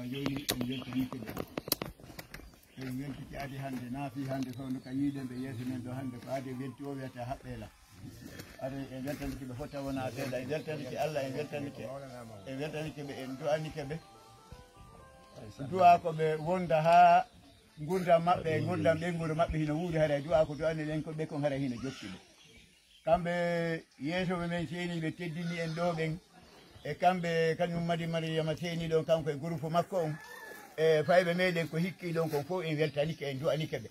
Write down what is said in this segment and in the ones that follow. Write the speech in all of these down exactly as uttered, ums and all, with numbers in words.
Jooni en weltanike ɓe. En weltike adi hannde, naa fii hannde fawno ka yiiɗen ɓe yeeso men ɗo hannde, ko adi en welti o wiyata haɓɓeela. Adi en weltanike ɓe fota wona seeɗa, en weltanike Allah, en weltanike, en weltanike ɓe, en du'anike ɓe. Du'a ko ɓe wonda haa ngurdam maɓɓe, ngurdam ɓeynguure maɓɓe hino wuuri haray. Du'a ko du'ani ɗen ko ɓe kon haray hino jokki ɓe. Kamɓe yeeso ɓe men seeni ɓe teddini en ɗo ɓen. E kamɓe kañum Madi Mariyama seeni ɗon kanko e groupe makko on. E fayɓe meɗen ko hikki ɗon kon fof en weltanike, en du'anike ɓe.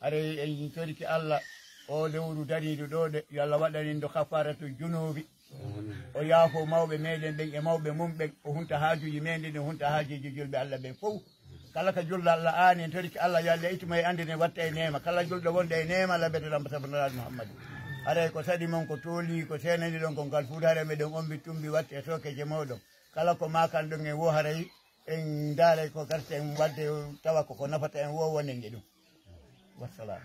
Haray en torike Allah o lewru dariiɗo ɗo de, yo Allah waɗan en ɗo kafaratu junuubi. O yaafo mawɓe meɗen ɓen e mawɓe mum ɓen. O hunta haajuuji meɗen, o hunta haajuuji julɓe Allah ɓen fof. Kala ka julɗo Allah aani en torike Allah yo Allah ittu mo e annde nden watta e neema. Kala julɗo wonɗo e neema Allah ɓeydo ɗam sabu Nulaaɗo Muhammadu. Haray ko saɗi mon ko tooli ko seenani ɗon kon kal fuutaare meɗen ombi tumbi watti e sookeje moɗon. Kala ko maakan ɗon en wo haray en ndaaray ko garten wadde tawa ko ko nafata en wo wonen e ɗum. Wassalam.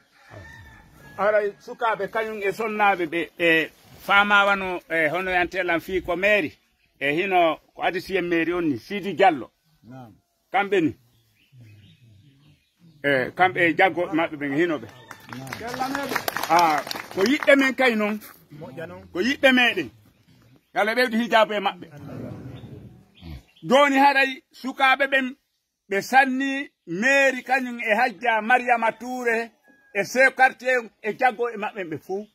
Haray sukaaɓe kañum e sonnaaɓe ɓe, ɓe faama wano, e, hono yantelan fii ko meeri, e hino ko adisiyen meeri on ni, Sidi Diallo. Naam. Kamɓe ni. E, kamɓe e jaggo maɓɓe ɓen hino ɓe. Naam. A, ko yiɓɓe men kay non. Moƴƴa non. Ko yiɓɓe meɗen. Yo Allah ɓeydu hijaabu e maɓɓe. Jooni haray sukaaɓe ɓen ɓe sanni meeri kañum e hajja Mariyama Tuure e chef quartier e jaggo e maɓɓe ɓe fof.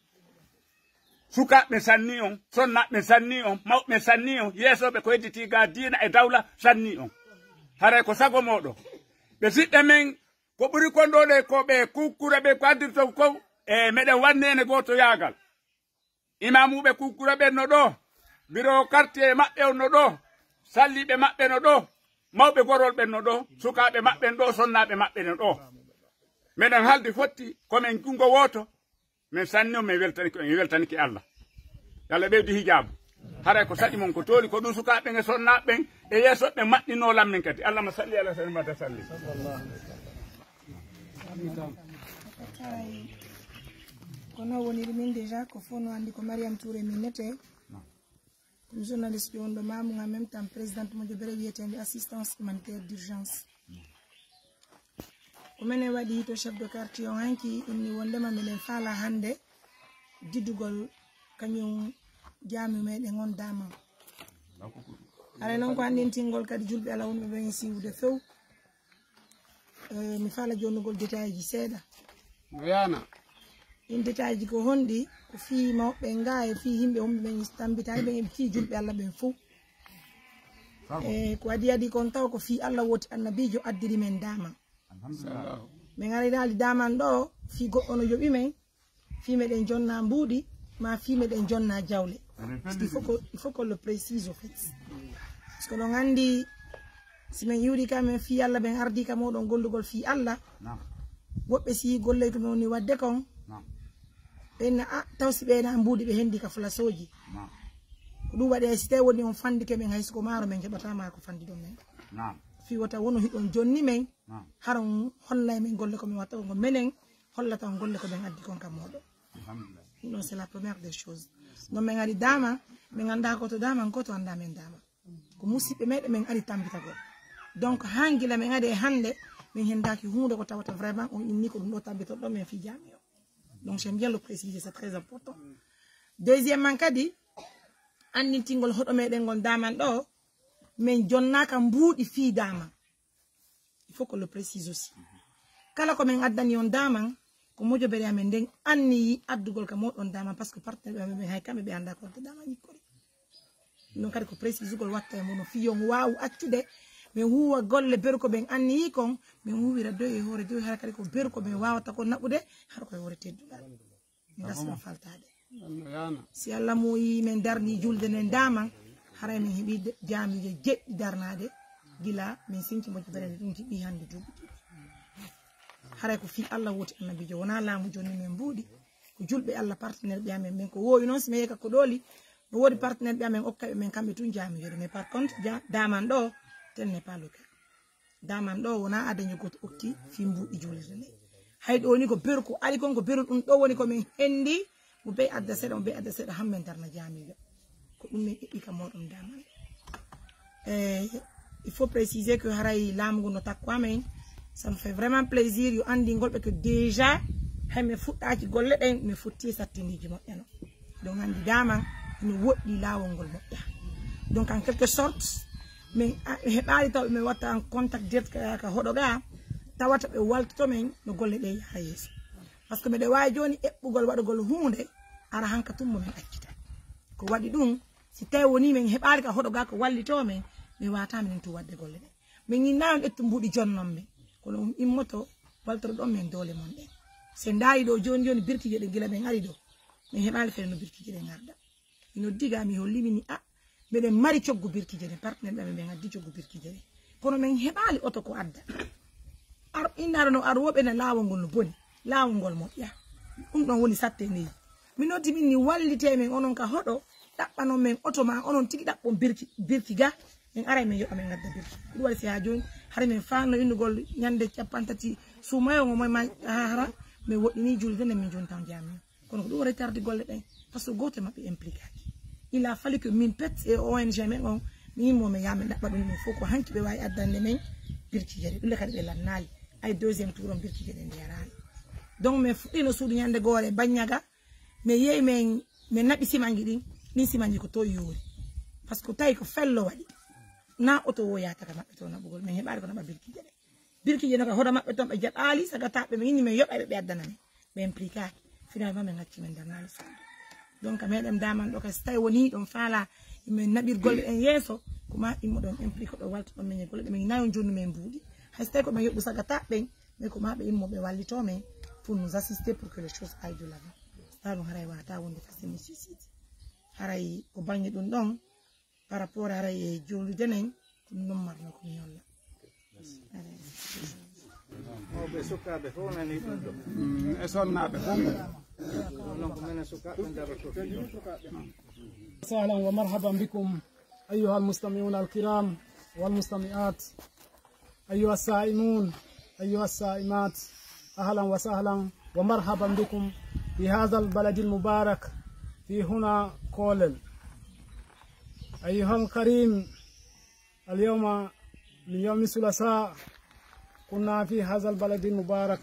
Sukaaɓe sanni on, sonnaaɓe sanni on, mawɓe sanni on, yeesooɓe ko hedditi ga diina e dawla sanni on. Haray ko sago mooɗon. Ɓe siɓɓe men ko ɓuri kon ɗo ɗe ko ɓe kukkura ɓe ko addirto kon e meɗen wanni ene gooto yaagal. Imaamuuɓe kukkura ɓen no ɗo, biro quartier maɓɓe on no ɗo, salliiɓe maɓɓe no ɗo, mawɓe gorol ɓen no ɗo, sukaaɓe maɓɓe no ɗo, sonnaaɓe maɓɓe no ɗo. Meɗen haldi fotti ko men junngo wooto, men sanni on, men weltanike, men weltanike Allah. Yo Allah ɓeydu hijaabu. Haray ko saɗi mon ko tooli ko ɗum sukaaɓe ɓen e sonnaaɓe ɓen e yeeso ɓen maɗɗinoo lammen kadi. Allahumma salli ala sayyidina Muhammad wa sallim. Haray ko non woniri min déjà, ko fof no anndi ko Mariam Touré min nete. Ko mi journaliste wonɗo Mamou, en même temps présidente mo jobere wiyeteende assistance humanitaire d'urgence. Ko menen waɗi to chef de quartier on hanki inni wondema minen faala hannde diddugol kañum jaami meɗen on dama. Haray non ko anndintingol kadi julɓe Allah wonɓe ɓen e siiwude few. Eh, mi faala jonnugol détail ji seeɗa. No yaana. Ɗin détail ji ko honɗi? Ko fii mawɓe nga e fii yimɓe wonɓe ɓen tambitaani ɓen e fii julɓe Allah ɓen fow. E ko adi adi kon taw ko fii Allah woti annabiijo addiri men dama. Alhamdulillah. Min ariraali daman ɗo fii goɗɗo no yoɓi men, fii meɗen jonna mbuuɗi, ma fii meɗen jonna jawle. Parce que il faut que, il faut qu'on le précise au fait. Parce que ɗon anndi si min iwri ka men fii Allah, ɓen ardi ka moɗon gollugol fii Allah. Naam. Woɓɓe si golley ko min woni waɗde kon. Naam. Ɓen na, a, taw si ɓeena mbuuɗi ɓe hendi ka flasooji. Naam. Ko ɗum waɗi hay si tawi woni on fandike men hay si ko maaro men keɓata ma ko fandi ɗon men. Naam. Fii wota wonu hiɗon jonni men. Naam. Haron hollay men golle ko min watta kon ko menen hollata on golle ko ɓen addi kon ka moɗon. Alhamdulillah. Ɗum ɗon c'est la première des choses. Non men ari dama, men annda ko to dama, ko to annda men dama. Ko musiɓɓe meɗen men ari tambitagol. Donc han gila men ari e hannde, men hendaaki huunde ko tawata vraiment on inni ko ɗum ɗo tambitorɗon men fii jaami o. Donc j'aime bien le préciser, c'est très important. Deuxièmement kadi, anndintingol hoɗo meɗen ngol daman ɗo, men jonnaaka mbuuɗi fii daman. Il faut qu'on le précise aussi. Kala ko men addani on daman, ko mojobere amen nden anniyi addugol ka moɗon daman, parce que partenaire amen ɓen hay kamɓe ɓe annda ko wonta daman yikkori. Ɗum kadi ko précisugol watta e mono fii on waawu accude men huuwa golle beru ko ɓen anniyi kon, men huuwira dow e hoore dow, hara kadi ko beru ko men waawata kon naɓude, hara ko e hoore teddungal. Min ngasno faltaade. Si Allah muuyi men darni julde nden daman, haray min heɓi de-, jaamiije jeɗɗi darnaade, gila min sinci mojobere nde ɗum jiɓi hannde duuɓi ɗiɗi. Haray ko fii Allah woti annabiijo, wonaa laamu jonni men mbuuɗi, ko julɓe Allah partenaire ɓe amen ɓen. Ko woowi noon si mi yehi ka ko ɗooli, no woodi partenaire ɓe amen okkaɓe men kamɓe tun jaamijoɗe. Mais par contre, ja-, daman ɗo, tel n'est pas le cas. Daman ɗo wonaa adaño goto okki fii mbuuɗi juulirde nde. Hay ɗo ni ko beru ko ari kon, ko beru ɗum ɗo woni ko min hendi, mo bey adda seeɗa, mo bey adda seeɗa, han men darna jaamiijo. Ko ɗum min eɓɓi ka moɗon daman ɗo. E Il faut préciser que haray laamu ngu no takko amen. Ça me fait vraiment plaisir yo anndingol ɓe que déjà hay min fuɗɗaaki golle ɗen, min fotti e sattindiiji moƴƴano. Donc anndi daaman ino woɗɗi laawol ngol moƴƴa. Donc en quelque sorte min heɓaali taw ɓe min watta en contact direct ka hoɗo ga tawata ɓe waltoto min no golle ɗe yaha yeeso. Parce que miɗo waawi jooni eɓɓugol waɗugol huunde ara hanka tumbo min accita. Ko waɗi ɗum si tawi woni min heɓaali ka hoɗo ga ko wallito min, mi wata minen tu waɗde golle ɗe. Min inna on ƴettu mbuuɗi jonnon min kono on immoto waltoro ɗon min doole mon ɗen. Se ndaari ɗo jooni jooni birkije ɗe gila min ari ɗo min heɓaali fere no birkije ɗe ngarda. Ino diga mi hollimi ni a miɗen mari coggu birkije ɗen partenaire ɓe amen ɓe ngaddi coggu birkije ɗen kono min heɓaali oto ko adda. Ar innaɗo no ar woɓe na laawol ngol no boni laawol ngol moƴƴa. Ɗum ɗon woni satte ndeyi mi noddi min ni wallite min onon ka hoɗo ɗaɓɓanon min oto ma onon tigi ɗaɓɓon birki birki ga. Min aray min yoɓa min ngadda birki ko ɗum waɗi si ha jooni hara min fanno innugol ñande capantati sumayo ngo moy ma hahara. Min woɗɗini julde nden min jontan jami kono ko ɗum waɗi tardi golle ɗen. Par ce que goto e maɓɓe impliquaki il a fallu que min pet e ong men on mi yimmo min yamin ɗaɓɓa ɗum ɗum fof ko hanki ɓe wawi addande min birkije ɗe ɗum ɗe kadi ɓe lannaali. Ay deuxième tour on birkije ɗe ndiyarani. Donc min fuɗɗino suudu ñande goore baññaga. Mi yeeyi min min naɓi simanji ɗin. Ɗin simanji ko to yoori par ce que tawi ko fello waɗi na oto wo yataka maɓɓe to naɓugol min heɓaali ko naɓa birkije ɗe. Birkije no ka hoto maɓɓe ton ɓe jaɓaali sagataɓe min inni min yoɓayɓe ɓe addana min. Ɓe impliquaki finalement min gacci min darnali sawde. Donc meɗen daman ɗo kay so tawi woni ɗon faala min naɓir golle ɗen yeeso ko ma immo ɗon implique ɗo walta ɗon min e golle ɗe min nayon jonnu min mbuuɗi. Hay so tawi ko min yoɓu sagataɓe ɓen mais ko ma ɓe immo ɓe wallito min pour nous assister pour que les choses aillent de l'avant. Tawa ɗum haray wata wonde fasi mi susiti haray ko bangge ɗum ɗon par rapport haray e jollude nen ko ɗum ɗon marno ko mi yolla. Mawɓe sukaaɓe fof nani ɗum ɗo. E sonnaaɓe fof. Ɗum noon ko minen sukaaɓe ndaroto fii ɗo. وسهلا ومرحبا بكم أيها المستمعون الكرام والمستمعات، أيها الصائمون، أيها الصائمات، أهلا وسهلا ومرحبا بكم في هذا البلد المبارك في هنا كولل. أيها الكريم، اليوم من يوم الثلاثاء كنا في هذا البلد المبارك.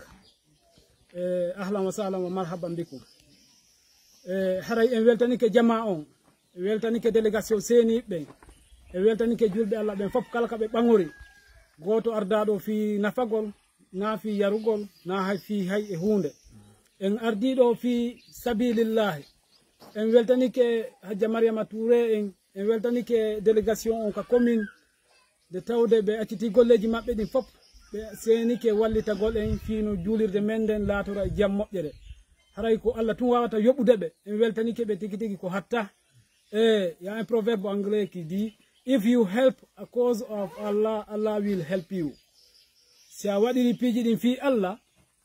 Eh, ahlan wa sahlan wa marhaban bikum. Eh, haray en weltanike jama on, en weltanike délégation seeniiɓe ɓen, en weltanike julɓe Allah ɓen fof kala ka ɓe ɓaŋori. Gooto ardaaɗo fii nafagol, naa fii yarugol, naa hay fii hay e huunde. En ardii ɗo fii sabilillahi. En weltanike Hajja Mariama Touré en, en weltanike délégation on ka commune. Nde tawde ɓe accitii golleeji maɓɓe ɗin fof, ɓe seenike wallitagol en fii no juulirde men nden laatora e jam moƴƴere. Haray ko Allah tun waawata yoɓude ɓe, en weltanike ɓe tigi tigi ko hatta. E, y a un proverbe anglais qui dit, if you help a cause of Allah, Allah will help you. Si a waɗiri piiji ɗin fii Allah,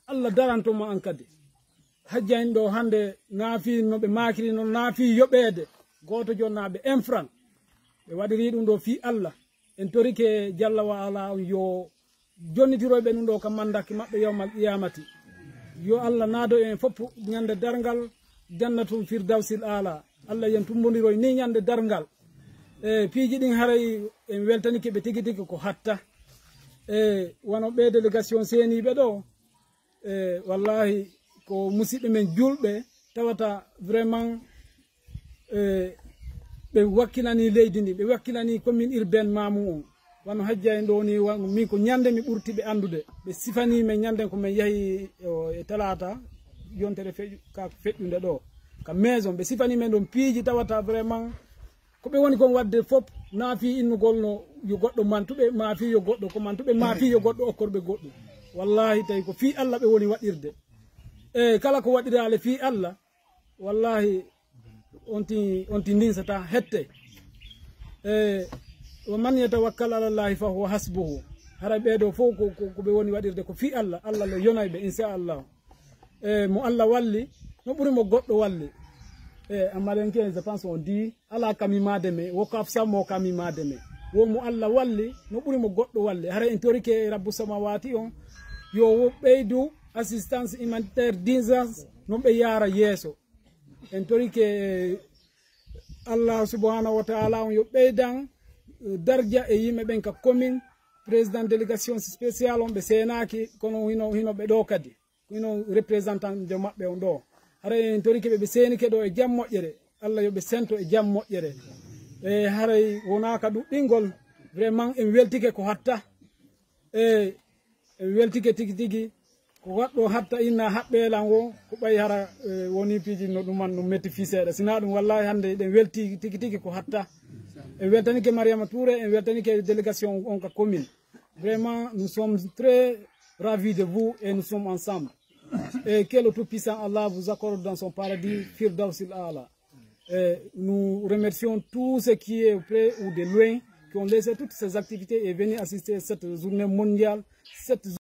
Allah daranto ma an kadi. Hajja en ɗo hannde naa fii no ɓe maakiri non, naa fii yoɓeede gooto jonnaaɓe un franc. Ɓe waɗiri ɗum ɗo fii Allah. En torike jalla wa ala on yo jonnitiroy ɓe ɗum ɗo ka mandaki maɓɓe yawmal qiyamati. Yo Allah naado en fof ñande darngal jannatum firdawsil ala. Allah yen tumbondiroy ni ñande darngal. E piiji ɗin haray en weltanike ɓe tigi tigi ko hatta. E wano ɓe délégation seeniiɓe ɗo. E wallahi ko musidɓe men julɓe tawata vraiment e ɓe wakkilani leydi ndi, ɓe wakkilani commune urbaine Mamou on. Wano Hajja en ɗo ni, wa- min ko ñande mi ɓurti ɓe anndude. Ɓe sifani men ñande ko min yahi o, e talaata yontere feƴu- ka feƴƴunde ɗo ka maison. Ɓe sifani men ɗon piiji tawata vraiment ko ɓe woni kon waɗde fof, naa fii innugol no yo goɗɗo mantuɓe, maa fii yo goɗɗo ko mantuɓe, maa fii yo goɗɗo okkorɓe goɗɗum. Wallahi tawi ko fii Allah ɓe woni waɗirde. E kala ko waɗiraale fii Allah, wallahi on ti on ti ndinsata hette. E wa man yatawakkal ala llahi fa huwa hasbuhu. Hara ɓeeɗo fof ko ko- ko ɓe woni waɗirde ko fii Allah, Allah le yonay ɓe inchallahu. E mo Allah walli no ɓuri mo goɗɗo walli. E amma ɗen ke je pense on di ala kami mademe wo kafsa mo kami mademe. Wo mo Allah walli no ɓuri mo goɗɗo walli. Hara en torike rabbu samawati on yo wo ɓeydu assistance humanitaire d'urgence no ɓe yaara yeeso. En torike Allah subhanahu wa taala on yo ɓeydan Darja e yimɓe ɓen ka commune, président délégation spéciale on ɓe seenaaki, kono hino, hino ɓe ɗo kadi. Ko hino représentant jo maɓɓe on ɗo. Haray en torike ɓe, ɓe seenike ɗo e jam moƴƴere. Allah yo ɓe sento e jam moƴƴere. E haray wonaa ka ɗuɗɗingol, vraiment en weltike ko hatta. E en weltike tigi tigi, ko waɗɗo hatta inna haɓɓeelan wo, ko ɓay hara, e, woni piiji no ɗum man ɗum metti fii seeɗa. Sinaa ɗum wallahi hannde eɗen welti tigi tigi ko hatta. En weltanike Mariama Touré, en weltanike délégation on ka commune. Vraiment, nous sommes très ravis de vous et nous sommes ensemble. Et que le Tout-Puissant Allah vous accorde dans son paradis, Firdaus al-A'la. Et nous remercions tous ceux qui est près ou de loin, qui ont laissé toutes ces activités et venus assister à cette journée mondiale, cette